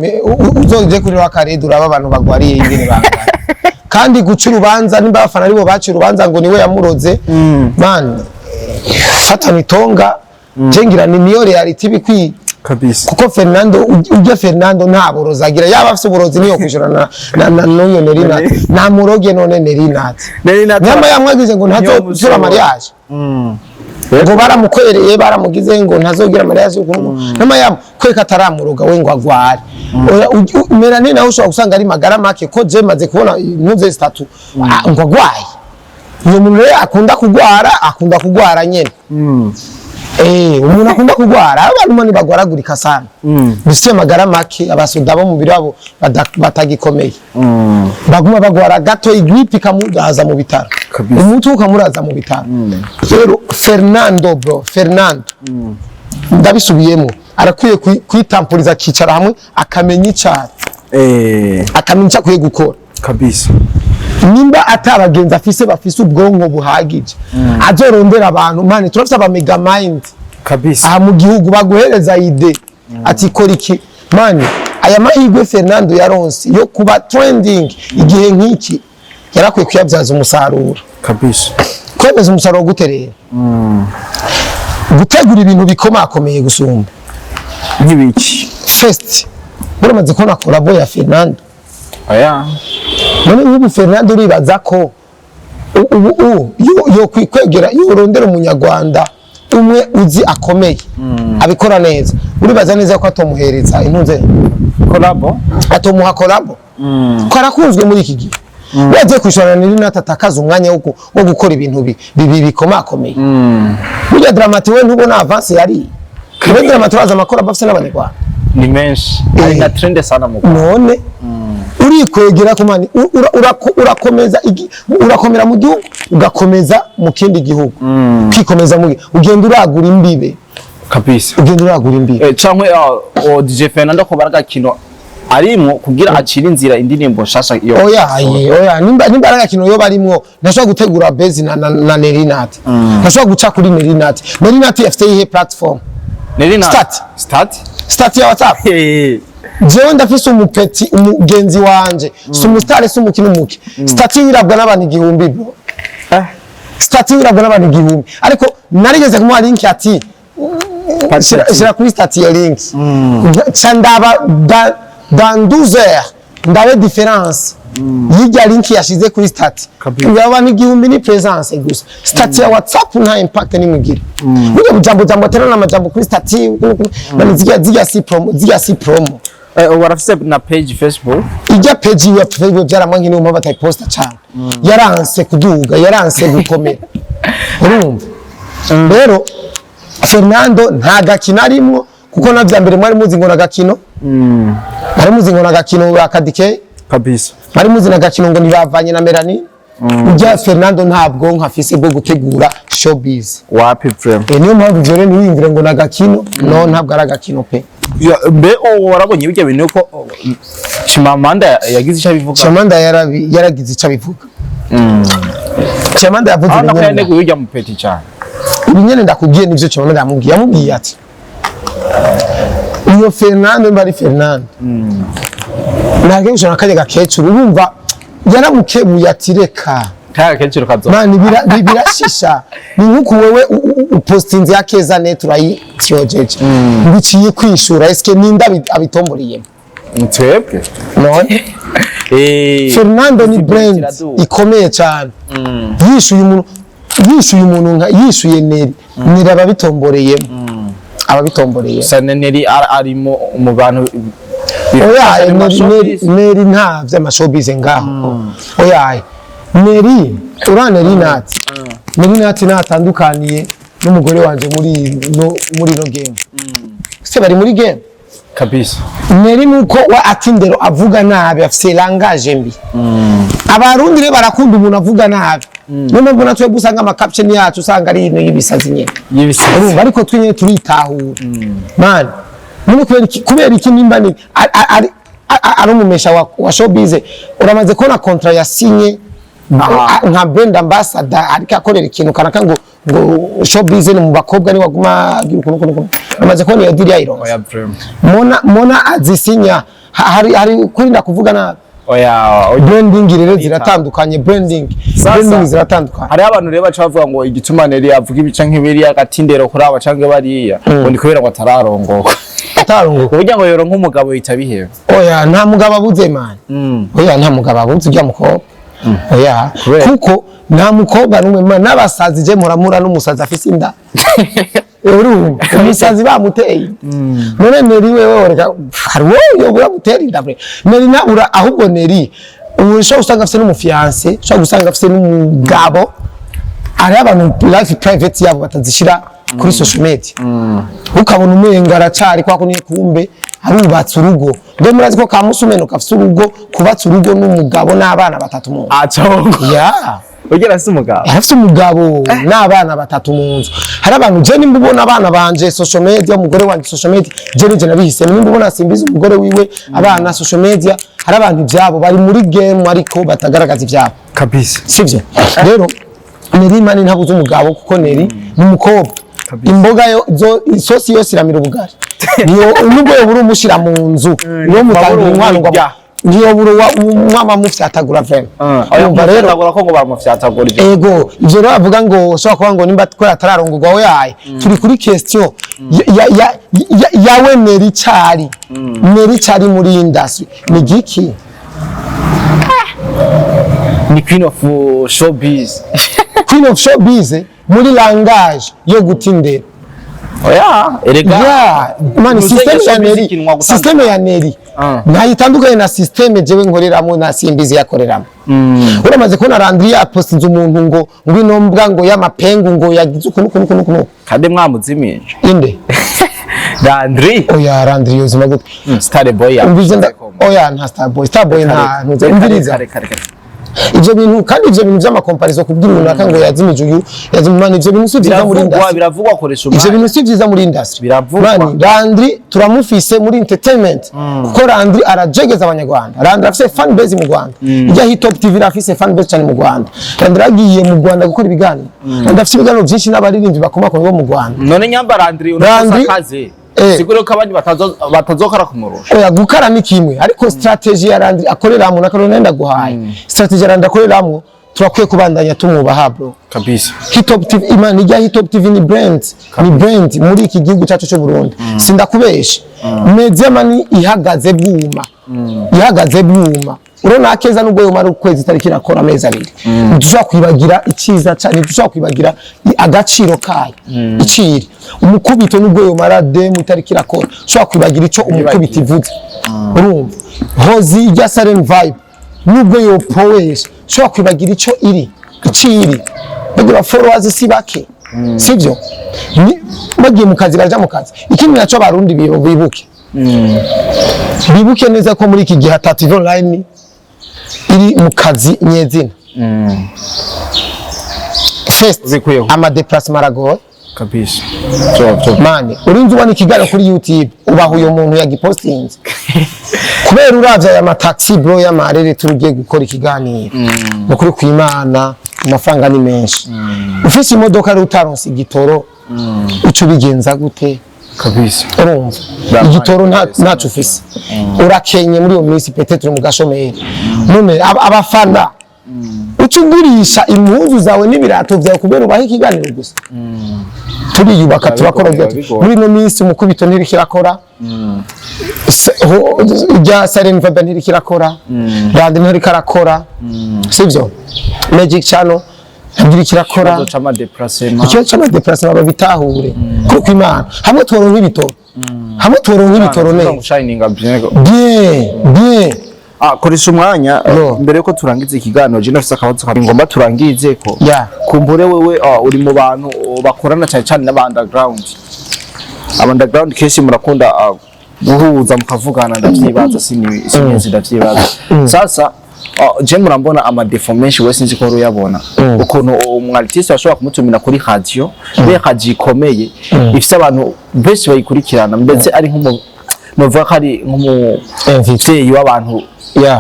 uzoje kuri wakarede uraba abantu bagwariye ingene bangana. Kandi guca urubanza, nimba abafana aribo baca urubanza ngo niwe yamuroze, man, fatana itonga jengira ni niyo reality bikwiye. Kuko Fernando, ujya Fernando nta burozi agira. Yaba afise uburozi niyo kwishura na n'uyo Nelly Nat nta muroge. None Nelly Nat Nelly Nat nyama yamwagize ngo ntazosura mushobora. mariage, ngo baramukwereye, baramugize ngo ntazogira mariage, nyama yamkweka ataramuroga we ngo agware. Oya, Melanie nawe ushobora gusanga ari magara make, ko je maze kubona impuzu zitatu, ngo agwaye. Uyo muntu rero akunda kugwara, akunda kugwara nyene. Umuntu akunda kugwara, abantu mani bagwaragurika sana, bifite amagara make, abasoda bo mu mubiri wabo batagikomeye, baguma bagwara gato, i grippe ikamuraza mu bitaro, umutwe ukamuraza mu bitaro. Rero Fernando, bro, Fernando, ndabisubiyemo, arakwiye kwitampuriza, akicara hamwe, akamenya icari, akamenya icyo akwiye gukora. Nimba atabagenzi afise bafise ubwonko buhagije, azorondera abantu, man, turafise aba mega mind aha mu gihugu baguhereza idée ati kora iki. Man, aya mahirwe Fernando yaronse yo kuba trending igihe nk'iki, yarakwiye kuyabyaza umusaruro. Kwemeza umusaruro gute rero? Gutegura ibintu bikomakomeye gusumba. Nk'ibiki? First, buramaze kubona collabo ya Fernando? Oya. None nk'ubu Fernando uribaza ko ubu yo kwikwegera yorondera umunyarwanda umwe uzi akomeye abikora neza, uribaza neza ko atomuhereza intunze? Collabo. Atomuha collabo, ko arakunzwe muri iki gihe? Wagiye kwishurana na Nelly atakaza umwanya wo gukora ibintu bikomakomeye. Burya Dramati we ntubona avance yari we? Dramati waza amakora afise n'abanyarwanda. Ni menshi, ari na trend sana mu Rwanda. None Urikwegera ku mani, urakomeza urakomera mu gihugu, ugakomeza mu kindi gihugu, ukikomeza mu, ugenda uragura imbibe. Ugenda uragura imbibe. Cankwe DJ Fernando ko baragakino arimwo kugira acire inzira indirimbo nshasha iyo. Oya aye, oya, nimba ari agakino yo barimwo, ntashobora gutegura bezi na Nerinat, ntashobora guca kuri Nerinat. Nerinat afite iyihe platform? Neri na Start. Start. Start ya WhatsApp. Jewe ndafise umupeti, umugenzi wanje, si umusitari, si umuki n'umuki, statut wirabwa n'abantu 1000, bro. Statut wirabwa n'abantu 1000, ariko narigeze kumuha link ati shira kuri statut ya link, ca ndaba dans 12 heures, ndabe différence y'irya link yashize kuri statut. Abantu 1000 ni présence gusa. Statut ya WhatsApp nta impact nimwe igira. Burya bujambo jambo aterana amajambo kuri statut bani, zirya si promo, zirya si promo. Ubu arafise na page Facebook. Ijya page ya Facebook byaramwanki, niyo mpamvu atayiposta cyane, yaranse kuduga, yaranse gukomera. Urumva rero Fernando nta gakino arimwo, kuko na vya mbere mwari muzi ngo nagakino, mwari muzi ngo nagakino akadike. Mwari muzi nagakino ngo ntibavanye na Melanie. Ujya Fernando nta bwonko afise bwo gutegura showbiz. Wapi vraiment. Niyo mpamvu ivyo rero ntiwiyumvire ngo nagakino, no, ntabwo ari agakino pe. Ya, mbe warabonye bijya bintu ko Chimamanda yagize icyo abivuga? Chimamanda yaragize icyo abivuga. Chimamanda yavuze Urabona ko ibinyene. yaneguye ujya mu peti cyane. Ibi nyene ndakubwiye nivyo Chimamanda yamubwiye. Yamubwiye ati iyo Fernando mba ari Fernando ntabwo gushaka kajya gakecuru. Urumva yaramukebuye ati reka. Kaya gakecuru kazo. Mani, birashisha. Ni nkuko wewe upostinze ya Keza net, urayityojeje, biciye kwishura, eske ninde abitomboriyemo? Twebwe. None Fernando ni brand Kiraduka. ikomeye cyane. Yishuye umuntu, yishuye umuntu nka yishuye Neri, Neri ababitomboreyemo, ababitomboreyemo. Sana Neri arimo mu bantu. Oya, Neri, Neri nta vy'amashowbiz ngaho. Oya, Neri ura Neri nati Neri nati natandukaniye n'umugore wanje muri no game, se bari muri game. Neri nuko wa atindero avuga nabi, afise langage mbi. Abarundi rero barakunda umuntu avuga nabi, niyo mpamvu natwe usanga ama caption yacu usanga ari ibintu y'ibisazi nyene. Y'ibisazi. Urumva, ariko twe nyene turitahura man. None kubera iki nimba ni ari umumesha wa showbiz, uramaze kubona contrat yasinye nka brand ambassador, ariko akorera ikintu kanaka ngo showbiz ni mu bakobwa ni waguma agira ukuntu ukuntu ukuntu. Uramaze kubona iyo deal yayironse? Oya vraiment. Mona azisinya hari kurinda kuvuga nabi. Oya, oya. Branding rero ziratandukanye, branding Sasa. branding ziratandukanye. Hariho abantu rero baca bavuga ngo igituma Neri avuga ibica nk'ibiriya agatindero kuri aba canke bariya, ngo ni kubera ngo atararongoka. Atarunguka. Kuburyo ngo yoronka umugabo yita biheba. Oya, nta mugabo abuze man. Oya, nta mugabo abuze ujya mukobwa, oya. Kubera? Kuko nta mukobwa n'umwe man, n'abasazi je muramura n'umusazi afise inda. Urumva umusazi bamuteye. None Neri wewe reka, hari wowe yobura gutera inda bre? Neri nabura. Ahubwo Neri ubu ushobora gusanga afise n'umufiancé, ushobora gusanga afise n'umugabo. Hariho abantu life private yabo batazishira kuri social media, ukabona umenga aracari kwa kuni, kumbe arubatse urugo. Mbe murazi ko kamusumeno gafise urugo, kubatse urugo n'umugabo n'abana batatu mu nzu? Acongo. Ya. Ugira si umugabo. Arafise umugabo n'abana batatu mu nzu. Hari abantu, je nimba ubona abana banje social media, umugore wanje social media, je nije nabihisemo. Nimba ubona Simbizi umugore wiwe, abana social media, hari abantu ivyabo bari muri game ariko batagaragaza ivyabo. Sivyo? Rero Neri mani ntabuze umugabo, kuko Neri ni umukobwa imboga yo zo isosi yose iramira ubugari. Niyo nubwo yobura umushira mu nzu, niyo mutangira inkwano ngo urya. Niyo buru umwama mufyatagura vraiment. Urumva Urumva rero rero ko ngo baramufyatagura ivyo. Ego, ivyo rero bavuga ngo ushobora kuba ngo nimba twari atararongorwa we yaye, turi kuri question yawe. Neri cari, Neri cari muri industry ni giki? Ni queen of showbiz. Queen of showbiz muri langage yo gutindera. Oya, erega. Yeah, man, Urusenga system ya showbiz Neri, ikinwa gutandukana. system ya Neri ntayitandukanye na system jewe nkoreramo na Simbizi yakoreramo. Uramaze kubona Landry yapostinze umuntu ngo ngwino mbwa, ngo y'amapengu, ngo yagize ukuntu ukuntu ukuntu ukuntu. Kandi mwamuzimije. Inde? Landry. Oya, Landry yozima gute? Star Boy. Umviriza oya, nta Star Boy, Star Boy nta ntuze. Umviriza. Kare kare kare. Ivyo bintu kandi, ivyo bintu vy'ama comparaison, kubwira runaka ngo yazimije uyu, yazimije, man, ivyo bintu si vyiza muri Biravugwa. industry. Biravugwa, koresha Ivyo umwanya. bintu si vyiza muri industry. Biravugwa. Man, Landry turamufise muri entertainment, kuko Landry arajegeza abanyarwanda. Landry afise fan base mu Rwanda. Ijya Hit Top TV afise fan base cyane mu Rwanda. Landry agiye mu Rwanda gukora ibiganiro. Landry afise ibiganiro byinshi n'abaririmbyi bakomakomeye bo mu Rwanda. None nyamba Landry Landry- unokosa akazi, Eh. siguro ko abandi batazokara kumurusha? Oya, gukara ni kimwe, ariko strategy ya Landry akoreramo na Karolina ndaguhaye, strategy ya Landry akoreramo, turakwiye kubandanya tumwubaha, bro. Kabisa. Hitop TV, imana, ijya Hitop TV ni brand, ni brand muri iki gihugu cyacu cy'u Burundi. Sindakubesha, media man ihagaze bwuma, ihagaze bwuma. Urabona akeza nubwo yomara ukwezi itariki irakora amezi 2, ntidushobora kwibagira icyiza cyane, ntidushobora kwibagira agaciro kayo iciri. Umukubito nubwo yomara demu itariki irakora, ushobora kwibagira ico umukubito ivuze. Urumva hozi ijya Siren Vibe nubwo yopowesha, ushobora kwibagira ico iri iciri. Bagira followers si bake, sivyo? Bagiye mu kazi, baraja mu kazi. Ikindi naco, abarundi bibuke, bibuke neza ko muri iki gihe ata TV online iri mu kazi nyezina. First, Ubikuyeho. ama déplacement aragoye. Kabisa, byo byo. Man, urinze ubona ikiganiro kuri YouTube, ubaha uyo muntu yagipostinze, kubera uravye aya mataxi, bro, y'amarere turugiye gukora ikiganiro, ni ukuri kw'Imana, amafaranga ni menshi. Ufise imodoka rero utaronse igitoro, uca ubigenza gute? Kabisa. Urumva igitoro ntaco ufise, urakenye muri iyo minsi, peut-être uri mu gashomeri. None abafana uca ugurisha impuzu zawe n'ibirato vyawe kubera ubaha ikiganiro gusa? Turiyubaka, turakora. Biba Byo bigoye. muri ino minsi umukubito ntiriko irakora, irya Siren Vibe ntiriko irakora, Randi ntiriko arakora, sivyo? Magic Channel ntabwo iriko irakora. Ikibazo c'ama déplacement. Ikibazo c'ama déplacement babitahure kuko Imana hamwe turonka ibitoro, hamwe turonka ibitoro neza. Shininga bien. Bien bien. Ah, koresha umwanya. No. Mbere yuko turangiza ikiganiro, je ndafise akabazo kamwe ngomba turangize ko. Kumbure wewe uri mu bantu bakorana cyane cyane n'aba underground. Aba underground kenshi murakunda guhuza mukavugana, ndavyibaza, sinizi ndavyibaza. Sasa je murambona ama défauts menshi, we sinzi ko uruyabona ukuntu umu artiste bashobora kumutumira kuri radio, be radio ikomeye ifise abantu benshi bayikurikirana, ndetse ari nk'umu novuga ko ari nk'umuvyeyi w'abantu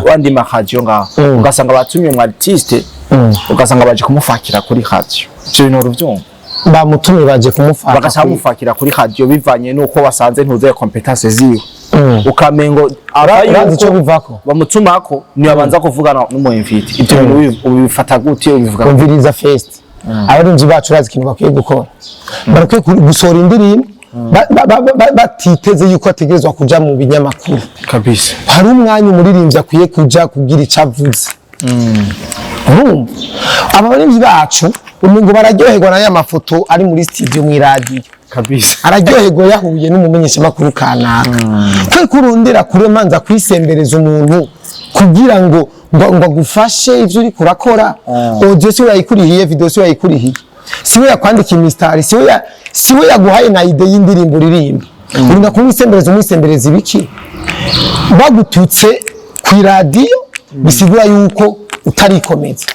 wandi ma radio ngaho, ugasanga batumye umu artiste, ugasanga baje kumufakira kuri radio. Ivyo bintu uruvyumva? Bamutumye baje kumufata? Bagaca bamufakira kuri radio bivanye n'uko basanze ntuzuye compétence ziwe, ukamengo aba Urazi ico yuko bivako? bamutumako niyo abanza kuvugana n'umu invité. Ibyo bintu ubifata gute, ubivuga gute? Umviriza first, abarinzi bacu, urazi ikintu bakwiye gukora? Barakwiye gusohora indirimbo batiteze yuko ategerezwa kuja mu binyamakuru. Kabisa. Hari umwanya umuririmbyi akwiye kuja kugira icyo avuze. Urumva aba baririmbyi bacu umuntu bararyoherwa na ya mafoto ari muri studio mu iradiyo. Kabisa. Araryoherwa yahuye n'umumenyeshamakuru kanaka. Kwe kurondera kure manza kwisembereza umuntu kugira ngo agufashe ivyo uriko urakora. Audio si we yayikurihiye, video si we yayikurihiye, si we yakwandikiye imistari, si we yaguhaye na idée y'indirimbo uririmba. Urinda kumwisembereza, umwisembereza ibiki? Bagututse ku iradiyo bisigura yuko utarikomeza.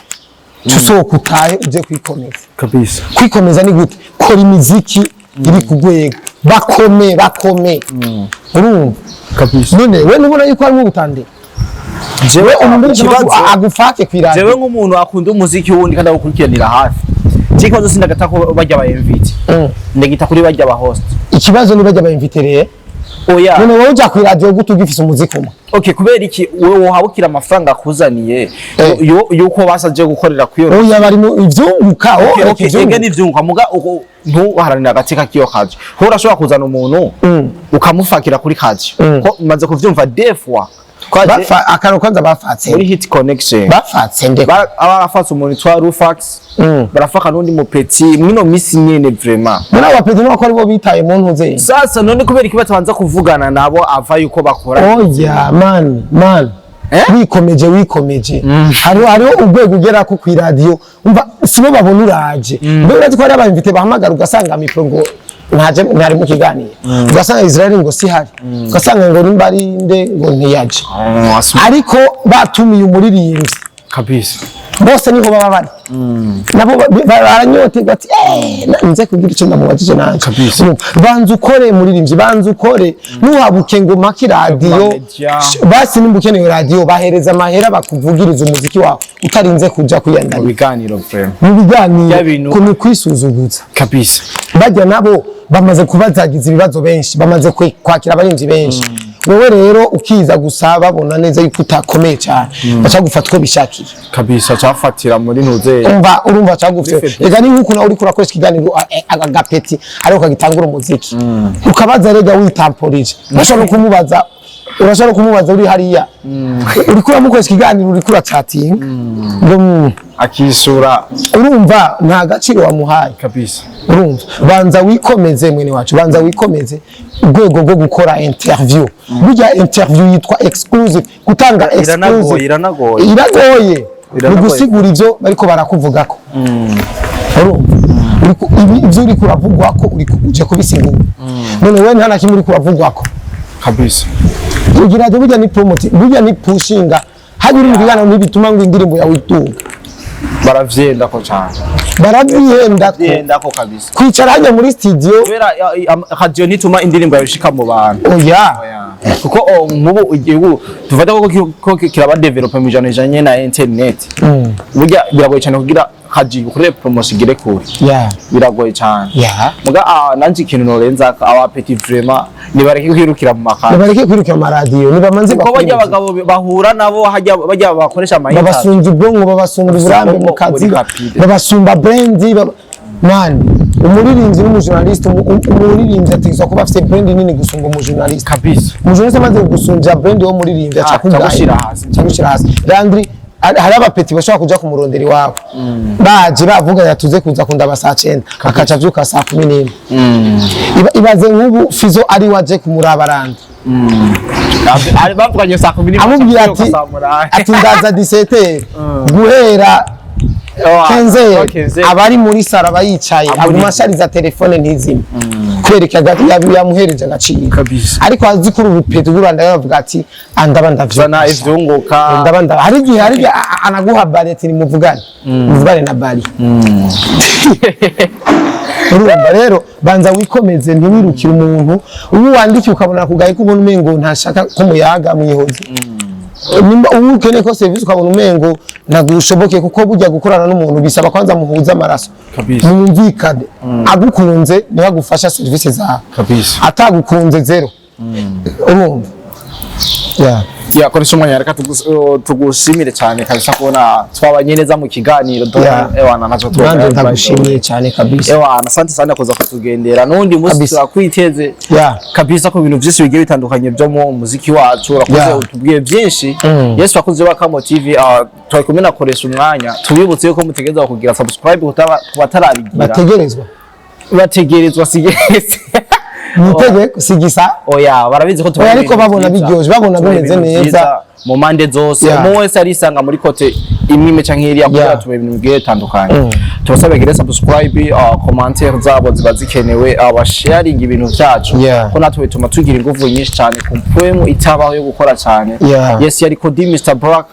Tusohoka utahe uje kwikomeza. Kabisa. Kwikomeza ni gute? Kora imiziki iri ku rwego, bakome bakome. Urumva? Kabisa. None we ntubona yuko harimo ubutandika? Jewe Umuntu ikibazo agufake ku iradiyo. Jewe nk'umuntu akunda umuziki wundi kandi awukurikiranira hafi, je ikibazo sindagata ko bajya ba invité, ndagita kuri bajya ba host. Ikibazo ni bajya ba invité rero. Oya. None wowe ujya ku iradiyo gute ugifise umuziki umwe? Okay, kubera iki wewe wohabukira amafaranga akuzaniye yuko basaje gukorera kuyo? Oya, bari mu ivyunguka. Okay, Oh, okay, ege n'ivyunguka, muga uko ntuharanira agateka k'iyo kazi, ko urashobora kuzana umuntu ukamufakira kuri kazi, ko maze kuvyumva des fois. Kwaje Akantu kwanza bafatse muri Hit Connection. Bafatse nde? Barafata umuntu witwa Rufax, barafaka n'undi mupeti mwino misi nyene vraiment. Muri abo bapeti nuko aribo bitaye mu ntuze. Sasa none kubera iki batabanza kuvugana nabo ava yuko bakora? Oya man, man. Eh? Wikomeje, wikomeje. Hariho urwego ugera ko ku iradiyo umva sibo babona uraje. Mbere urazi ko hari aba invités bahamagara ugasanga micro ngo Ntaje, ntari mu kiganiro. Ugasanga Israel ngo si hari, ugasanga ngo nimba ari nde ngo ntiyaje, ariko batumiye umuririmbyi bose niho baba bari, nabo baranyoterwa ati nze kugira icyo ndamubajije nanje. Urumva, banza ukore muririmbyi, banza ukore, ntuhabuke ngo mpake iradiyo. Media. Basi nimba ukeneye radiyo, bahereza amahera bakuvugiriza umuziki wawe utarinze kuja kwiyandanya Biganiro vraiment. Mu biganiro. Bya bintu- Ko ni kwisuzuguza. Bajya nabo bamaze kubazagiza ibibazo benshi, bamaze kwakira abarinzi benshi. Wowe rero ukiza gusa babona neza yuko utakomeye cyane, baca gufata uko bishakiye. Kabisa, cyafatira muri ntuze. Umva, urumva cagufite rega, ni nkuko nawe uriko urakoresha ikiganiro agapeti ariko kagitangura umuziki, ukabaza rega witamporije, urashobora no kumubaza, urashobora no kumubaza uri hariya uriko uramukoresha ikiganiro, uriko uracatinga ngo Akisura. Urumva nta gaciro wamuhaye. Urumva, banza wikomeze mwene wacu, banza wikomeze urwego rwo gukora interview. Burya interview yitwa exclusive, gutanga Iranagoye. exclusive. Iranagoye. Iragoye ni Iranagoye. gusigura ivyo bariko barakuvugako. Urumva, ivyo uriko uravugwako, uriko uje kubisigura, none wewe nta na kimwe uriko uravugwako. Kugira ngo burya ni promote, burya ni pushinga hajya uri mu kiganiro, ntibituma ngo indirimbo yawe iduga. Baravyenda ko cyane. Baravyihenda ko. Vyenda ko kabisa. Kwicara hajya muri studio. Kubera radio ntituma indirimbo yawe ishika mu bantu. Oya. Kuko nk'ubu igihugu tufata ko kiraba develop mu ijana ijanye na internet, burya biragoye cyane kugira radio ukorere promotion igere kure. Biragoye cyane. Muga nanje ikintu norenza, aba petit vraiment nibareke kwirukira mu makara. Nibareke kwirukira amaradiyo, nibamanze Kuko bakore bajya imiziki. abagabo bahura nabo hajya bajya bakoresha amahita. Babasumba ubwonko, babasumba uburambe mu ubwonko kazi, buri rapide. Babasumba brand. Man, umuririmbyi n'umujournaliste, umuririmbyi ategerezwa kuba afite brand nini gusumba umujournaliste. Umujournaliste amaze gusumbya brand wo muririmbyi, aca Ah, aca hasi. aca gushyira hasi. Landry, hari abapeti bashobora kuja kumurondera iwabo, baje bavuganya tuze kuza kundaba saa 9, akaca avyuka saa 11. Ibaze nk'ubu Fizo ari waje kumuraba Landry. Ari bavuganye saa 11. Amubwira ati Saa 8. Ati ndaza 17 guhera 15, abari muri sara aba yicaye, aguma ashariza telefone ntizime, kwereka yamuhereje agaciro. Ariko azi kuri ubu rw'u Rwanda bavuga ati andaba Zana ndavyuka ivyunguka. Ndaba ndaba hari igihe anaguha bari ati nimuvugane, muvugane na bari. Urumva rero, banza wikomeze, ntiwirukire umuntu. Ubu wandikiye ukabona kugaye ko ubona umengo ntashaka ko muyaga, mwihoze. Nimba ubu ukeneye ko service ukabona umengo ntabwo ushoboke, kuko burya gukorana n'umuntu bisaba kwanza muhuze amaraso, mwumvikane. Agukunze niwe agufasha service zawe, atagukunze zero. Urumva, yeah. Yakoresha umwanya, reka tugushimire cyane kabisa kubona twabanye neza mu kiganiro. Ewana, ntacyo. Nanjye ndagushimiye cyane kabisa. Ewana, asante sana kuza kutugendera n'undi munsi. Turakwiteze kabisa ku bintu byinshi bigiye bitandukanye byo mu muziki wacu. Urakoze, utubwiye byinshi. Yesu, abakunzi ba Kamo TV, twari kumwe nakoresha umwanya tubibutse yuko mutegerezwa kugira subscribe ku batarabigira. Bategerezwa. Bategerezwa, sigeze. Nitegeko sigisa. Oya, barabizi ko tubaha Oya, ariko ibintu babona vyiza. biryoshe, babona Tubaha bimeze ibintu neza. vyiza mu mpande zose. Umwe wese arisanga muri côté imwe imwe canke iriya, kugira tubahe ibintu bigiye bitandukanye. Tubasaba bagire subscribe, commentaire zabo ziba zikenewe, basharing ibintu vyacu, ko natwe bituma tugira inguvu nyinshi cyane ku mpwemu itabaho yo gukora cyane. Yes, yari Kodi Mr Black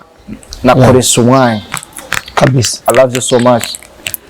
nakoresha umwanya. Kabisa. I love you so much.